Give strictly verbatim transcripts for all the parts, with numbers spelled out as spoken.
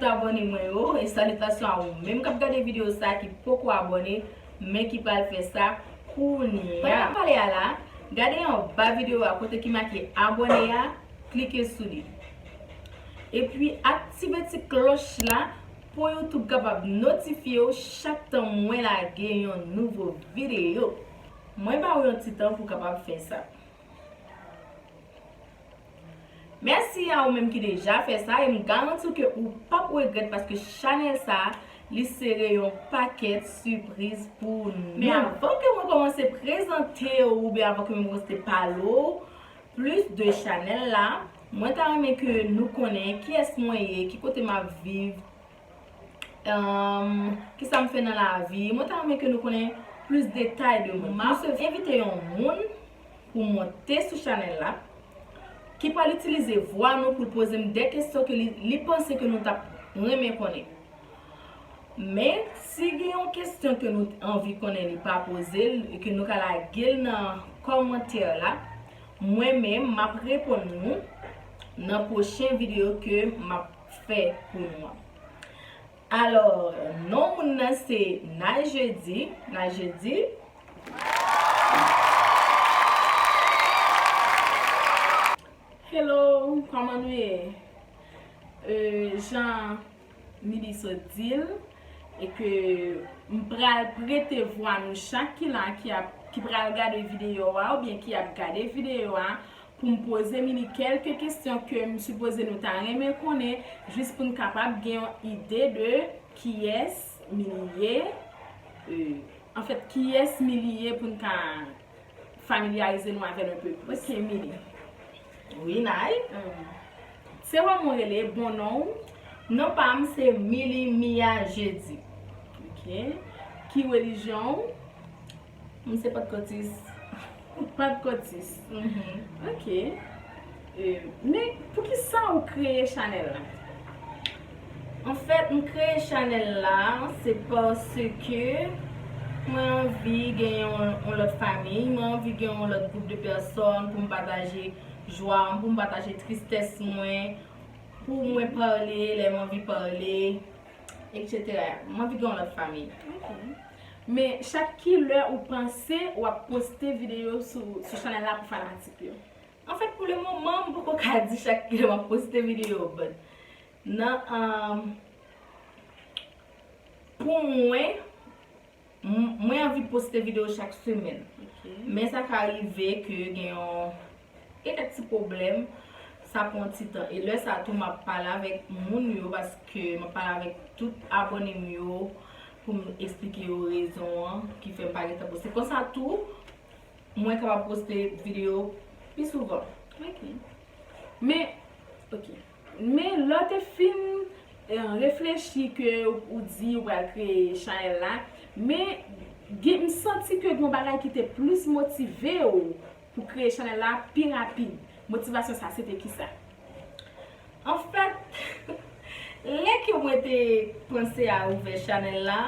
Tout abòne mwen yo, e salitasyon a ou menm k ap gade videyo sa ki poko abòne, men ki pral fè sa kounye a. Pandan m ap pale a la, gade anba videyo a kote ki make abòne a, klike sou li. Epi aktive ti klòch la pou YouTube kapab notifye w chak tan mwen lage yon nouvo videyo. Mwen ba ou yon ti tan pou w kapab fè sa. Mèsi a ou menm ki deja fè sa, e m garanti w ke ou p ap regrèt paske chanèl sa a, li sere yon pakèt sipriz pou nou. Men avan ke mwen kòmanse prezante w oubyen avan ke mwen kòmanse pale w plis de chanèl la, mwen ta renmen ke nou konnen kiyès mwen ye, ki kote m ap viv, Ehm, kisa m fè nan lavi? Mwen ta renmen ke nou konnen plis detay de mwen. M ap envite yon moun pou monte sou chanèl la, ki pral itilize vwa nou pou l poze m de kesyon ke li, li panse ke nou t ap renmen konnen. Men, si gen yon kesyon ke nou anvi konnen li pa poze l, e ke nou ka lage l nan kòmantè la, mwen menm, m ap reponn nou nan pwochen videyo ke m ap fè pou nou an. Alò, non moun nan se Nay Jedi. Nay Jedi. Hello, kòman nou ye? Euh, jan Mili sot di l, e ke m pral prete vwa nou chak ki la, ki ap, ki pral gade videyo a, oubyen ki ap gade videyo a, pou m poze Mili kèlke kesyon ke m sipoze nou ta renmen konnen, jis pou n kapab gen yon ide de kiyès Mili ye, euh, anfèt, kiyès Mili ye pou n ka familyarize nou avè l un peu plus. Ok, Mili. Wi, Nay. Euh, se kòman w rele, bon non w? Non pa m se Mili Mia Jedi. Ok. Ki relijyon w? M se Pantkòtis. Pantkòtis. Mhm. Ok. Euh, men poukisa ou kreye chanèl la? Anfèt, m kreye chanèl la, se paske mwen anvi gen yon, yon lòt fanmi, mwen anvi gen yon lòt gwoup de pèsòn pou m pataje jwa m, pou m pataje tristès mwen, pou mwen pale lè m anvi pale, etsetera. Mwen anvi gen yon lòt fanmi. Ok. Men chak ki lè ou panse w ap poste videyo sou, sou chanèl la pou fanatik yo? Anfèt, pou le moman, m poko ka di chak ki lè m ap poste videyo, but nan, um, pou mwen, m-, mwen anvi poste videyo chak semèn. Ok. Men sa ka rive ke gen yon, gen kèk ti pwoblèm, sa pran ti tan. E lè sa tou, m ap pale avèk moun yo, paske m ap pale avèk tout abòne m yo pou m eksplike yo rezon an ki fè m pa gentan poste. Konsa tou, mwen kapab poste videyo pi souvan. Ok. Men, ok. Men lè w te fin, eh, reflechi ke ou di ou pral kreye chanèl la, men gen, m santi ke gen yon bagay ki te plis motive w pou kreye chanèl la pi rapid. Motivasyon sa, se te kisa? Anfèt, lè ke mwen te panse a ouvè chanèl la,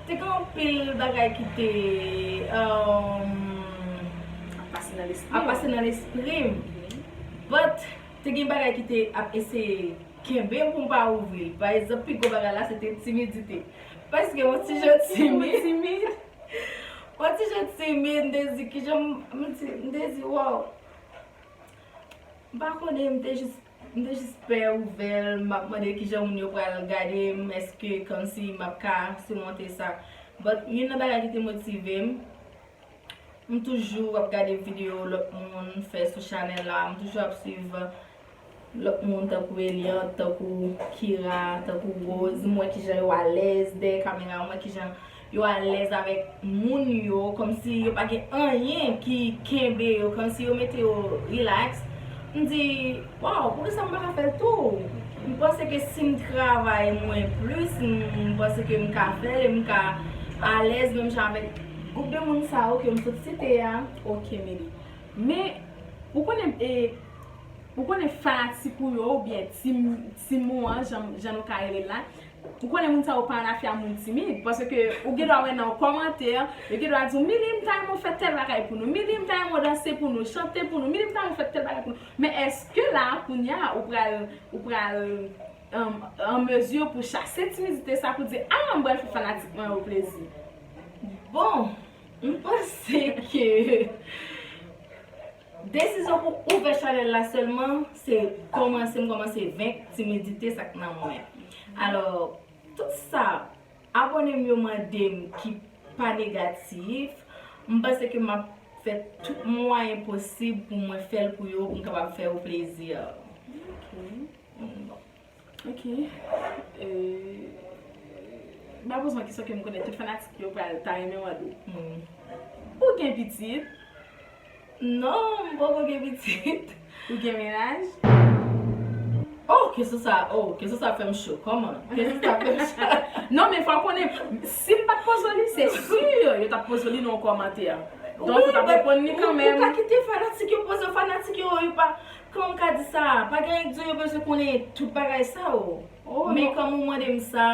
te gen anpil bagay ki te, um, ap pase nan lespri ap pase nan lespri m. Ok. But, te gen bagay ki te ap eseye kenbe m pou m pa ouvri l. Pa egzanp, pi gwo bagay la, se te timidite. Paske yon ti jan timid. Yon ti jan timid, m te di, kijan m, m te, m te di, wow. M pa konnen, m te jis, m te jis pè ouvè l, m ap mande kijan moun yo pral gade m, èske kòmsi m ap ka simonte sa. But, youn nan bagay ki te motive m, m toujou ap gade videyo lòt moun fè sou chanèl la, m toujou ap swiv lòt moun tankou Eliante, tankou Kira, tankou Rose, m wè kijan yo alèz dèyè kamera, m wè kijan yo alèz avèk moun yo, kòmsi yo pa gen anyen ki kenbe yo, kòmsi yo mete yo relax. M di, wow, poukisa m pa ka fè l tou? M panse ke si m travay mwen plis, m, m panse ke m ka fè l e m ka alèz menm jan avèk gwoup de moun sa yo ke m sot site a. Ok, Mili. Men, ou konnen, e, ou konnen fanatik ou yo, oubyen team, team ou an, jan, jan nou ka rele l la, ou konnen moun sa yo pa ann afè a moun timid, paske ou gen dwa wè nan yon kòmantè, yo gen dwa di w, Mili, m ta renmen w fè tèl bagay pou nou, Mili, m ta renmen w danse pou nou, chante pou nou, Mili, m ta renmen w fè tèl bagay pou nou. Men èske la, kounye a, ou pral, ou pral an, an mezi pou chase timidite sa, pou di, "Ah, m pral fè fanatik mwen yo plezi"? Bon, m panse ke desizyon pou ouvè chanèl la sèlman, se kòmanse, m kòmanse venk timidite sa k nan mwen. Alò, tout sa abòne m yo mande m ki pa negatif, m panse ke m ap fè tout mwayen posib pou mwen fè l pou yo, pou m kapab fè yo plezi. Ok. Mm, bon. Ok. Euh, m ap poze yon kesyon ke m konnen tout fanatik yo pral ta renmen mande w. Mm. Ou gen pitit? Non, m poko gen pitit. Ou gen mennaj? Oh, kesyon sa, oh, kesyon sa fè m cho. Kòman? Kesyon sa fè m cho. Non, men fò w konnen, si m pa t poze w li, se si yo t ap poze w li nan yon kòmantè. Donk, ou t ap reponn li kanmenm. Ou ka kite fanatik yo poze w, fanatik yo, yo pa, kòman m ka di sa? Pa gen anyen k di yo bezwen konnen tout bagay sa yo. Oh, men kòm ou mande m sa,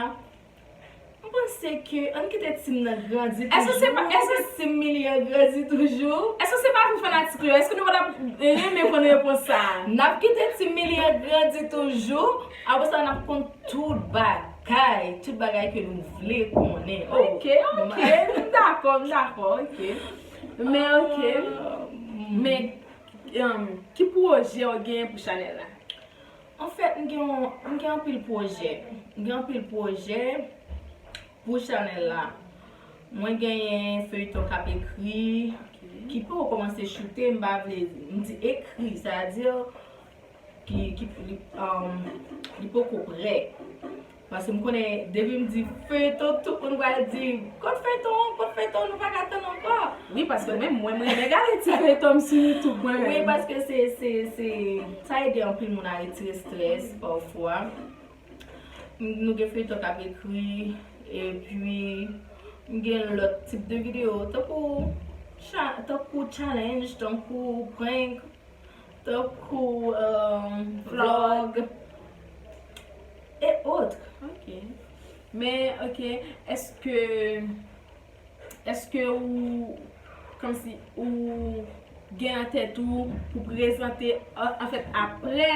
m panse ke ann kite tim nan grandi toujou. Èske se pa, èske tim Milly an grandi toujou? Èske se pa pou fanatik yo? Èske nou pa t ap renmen konn repons sa a? N ap kite tim Milly an grandi toujou. Apre sa, n ap konn tout bagay, tout bagay ke nou vle konnen. Oh, ok, ok, m dakò, m dakò, ok. Men ok. Men, um, ki pwojè w gen pou chanèl la? Anfèt, m gen yon, m gen anpil pwojè. M gen anpil pwojè pou chanèl la. Mwen genyen feyton k ap ekri, ki poko kòmanse choute, m pa vle, m di ekri, sa vle di ki, ki, li, um, li poko prè. Paske m konnen, depi m di feyton, tout moun pral di, "Kot feyton an? Kot feyton an? Nou pa ka tann ankò." Wi, paske menm mwen, mwen renmen gade ti feyton m sou YouTube, mwen menm. Wi, paske se, se, se, sa ede anpil moun a retire strès, pafwa. M, nou gen feyton k ap ekri, epi m gen lòt tip de videyo, tankou cha-, tankou challenge, tankou prank, tankou, euh, vlog, et autres. Ok. Men, ok, èske, èske ou, kòmsi, ou gen an tèt ou pou prezante, an, anfèt, apre,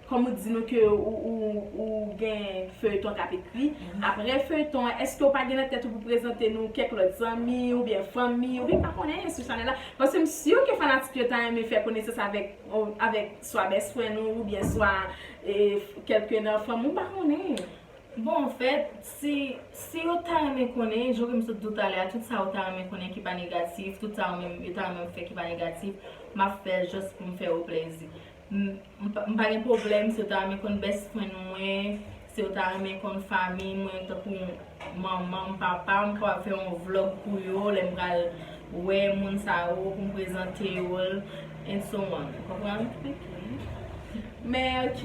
kòm ou di nou ke ou, ou, ou gen feyton k ap ekri, apre feyton an, èske ou pa gen nan tèt ou pou prezante nou kèk lòt zanmi, oubyen fanmi, oubyen pa konnen, sou chanèl la? Paske m si ke fanatik yo ta renmen fè konesans avèk, avèk swa bèsfrèn ou, oubyen swa, e, kèlke nan fanmi w, m pa konnen. Bon, anfèt, si, si yo ta renmen konnen, jan ke m sot di w talè a, tout sa yo ta renmen konnen ki pa negatif, tout sa yo menm, yo ta renmen fè ki pa negatif, m ap fè l jis pou m fè yo plezi. M, m pa, m pa gen pwoblèm si yo ta renmen konn bèsfrèn mwen, si yo ta renmen konn fanmi mwen, tankou manman m, papa m, m kapab fè yon vlog pou yo, lè m pral wè moun sa yo, pou m prezante yo, and so on. Ou konprann? Ok. Men, ok.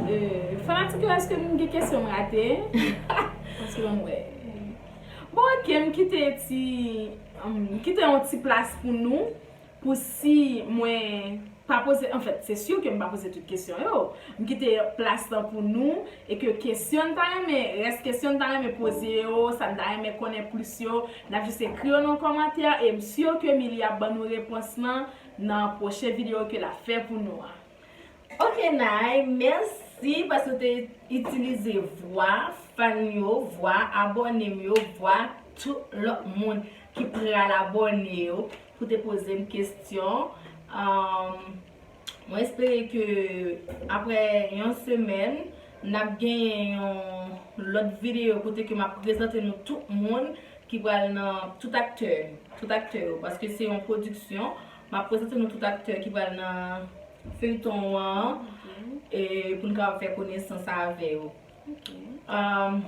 Euh, fanatik yo, èske m gen kesyon m rate? Paske ban m wè. Bon, ok, m kite ti, m kite yon ti plas pou nou, pou si mwen pa poze, anfèt, se si ke m pa poze tout kesyon yo. M kite plas lan pou nou, e ke kesyon n ta renmen, rès kesyon n ta renmen poze yo, sa n ta renmen konnen plis yo, n ap jis ekri yo nan kòmantè, e m si ke Milly ap ban nou repons lan nan pwochen videyo ke l ap fè pou nou an. Ok, Nay, mèsi paske w te itilize vwa fan yo, vwa abòne m yo, vwa tout lòt moun ki pral abòne yo pou te poze m kesyon. Ahn, mwen espere ke apre yon semèn, n ap genyen yon lòt videyo kote ke m ap prezante nou tout moun ki pral nan tout aktè, tout aktè yo, paske se yon pwodiksyon. M ap prezante nou tout aktè ki pral nan feyton an, e pou n kapab fè konesans avè yo. Ahn,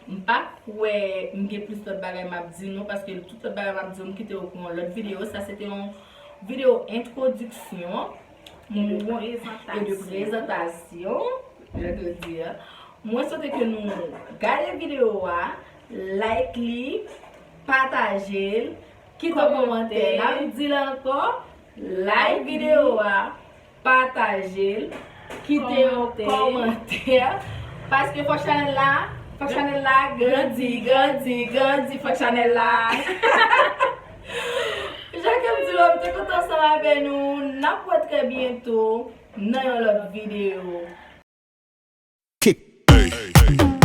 m pa kwè m gen plis lòt bagay m ap di nou, paske tout lòt bagay m ap di yo, m kite yo pou yon lòt videyo. Sa se te yon videyo entwodiksyon. E de prezantasyon. E de prezantasyon, je te di. Mwen swete ke nou gade videyo a, like li, pataje l, kite yon kòmantè. N ap di l ankò, like videyo a, pataje l, kite yon kòmantè. Paske fòk chanèl la, fòk chanèl la grandi, grandi, grandi, fòk chanèl la. Jan ke m di w, m te kontan ansanm avè nou. N ap wè trè byento nan yon lòt videyo. Hey.